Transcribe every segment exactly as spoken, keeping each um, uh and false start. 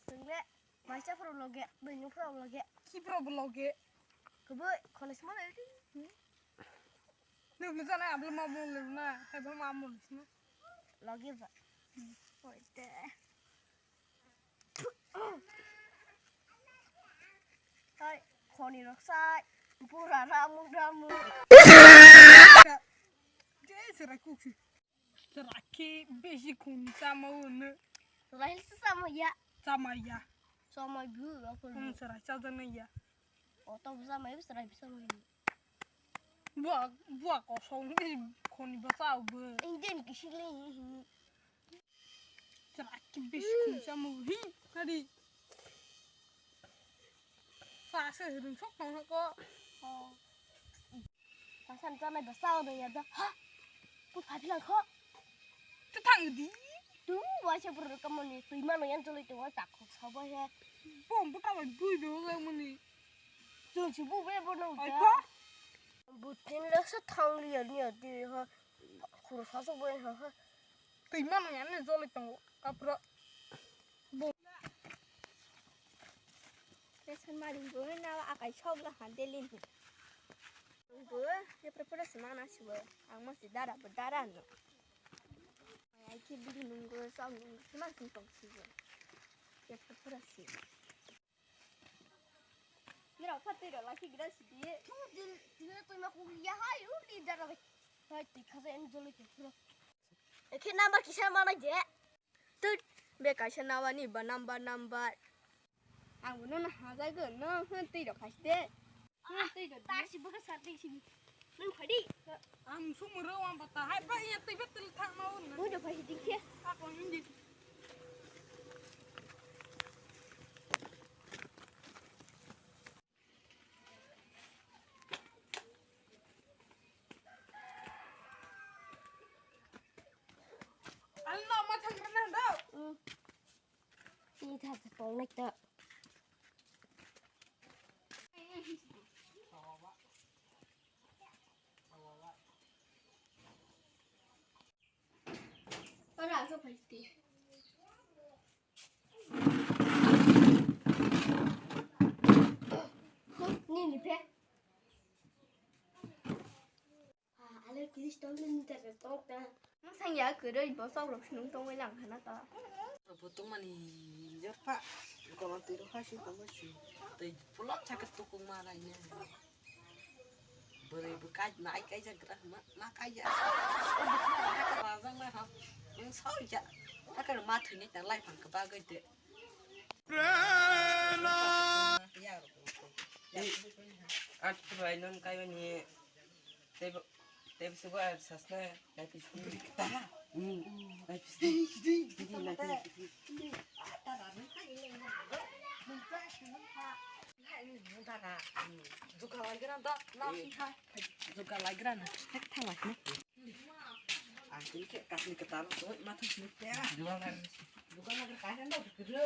Tongle, maisa phuru loge, bini phuru loge. Ki phuru loge? Keboi, college ma loge. Nuk nujana abla ma mo le na, hai ba ma mo le na. Loge ba. Oi te. Hai, khoni rok sai, pura ramu ramu. Je serai kuksi. Serai ki besi khoni sama unu. Serai se sama ya. Sama ya. Sama bu aku. Hmm, serai saja na ya. Oto bu sama ya, serai bu sama ya. Buah, buah kosong ni khoni basa bu. Indian kisili. Chwrai khe bisi khungsa mu hi kari. Sa se rung sok tong ko. Sa san ta nai basa o ya da. Ha. Ku pha philang kho. Tu thang di. Tu wa se bro ka moni tu ma no yan choli tu wa ta kho sa ba he. Bom bu ta wa bu do ga moni. Chun si bu be bo no. Ai ta. Kho. Bu tin le sa thang li ya ni ya di ha. Khuru sa sok bo ha ha. Twi mano ya ne joli tongo, kapra. Bo. Tesan mari bo na akai sok la han delin. Bo, ye prepara semana sibo. Ang mesti dara bo dara no. Ai ki bili nunggu sok nunggu semana sing tong sibo. Ye prepara si. Nirok pha twi rok lakhi gira sidi. Thu din, din twi ma kung ya hai u di dara bai. Hai twi kha en jolo ke phuro. Ekhe number kisa mana je. Tut be kaisa nawa ni ba number number. Ang no na hajai go no hwn twi rok khai de. Hwn twi rok ta si buka sa twi si. Nung phadi. Ang sumuro wan bata hai ba iya twi betul thang mau na. Nung do phadi dikhe. Ako hindi. Alno ma thang rana do. Ni tha tha pong nai ta. Ora so phai ti. Ni ni phe. Ale Kristo ni ta ta ta. Nung sangya kwrwi bosok rok snung tongwi lang khana ta. Bo tongmani jorkha, kono twi rokha si tongma si. Tei pulok chakhe tukung ma nai ne. Bwrwi bw kai nai kaijak gra ma, ma kaijak. Rajang ma ha. Nung sawi ja. Hakar ma thwini ta lai phang ka bagwi de. At phai non kai ni. Tei bo, tei bo sugo ar sasna, lai pis di. Hmm. Lai pis di. Di, di, lai pis di. Juka lai gra na, thak thang lai na. Ang tini ke kasih ketar, oi, mata sini ya. Juka lai gra kai na, gra.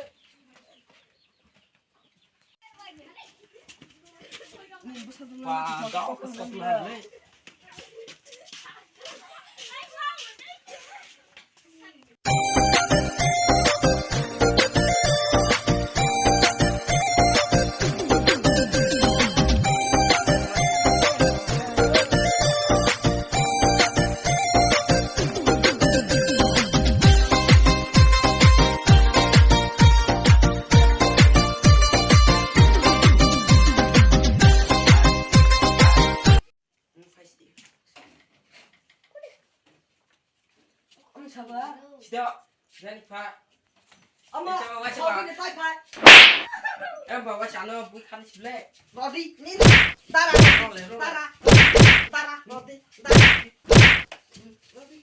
Sida, jani pha. Ama, sida, wacha ba. Sida, tai pha. Em ba, wacha no, bui khali sile. Rodi, ni, tara, tara, tara, rodi, tara. Rodi.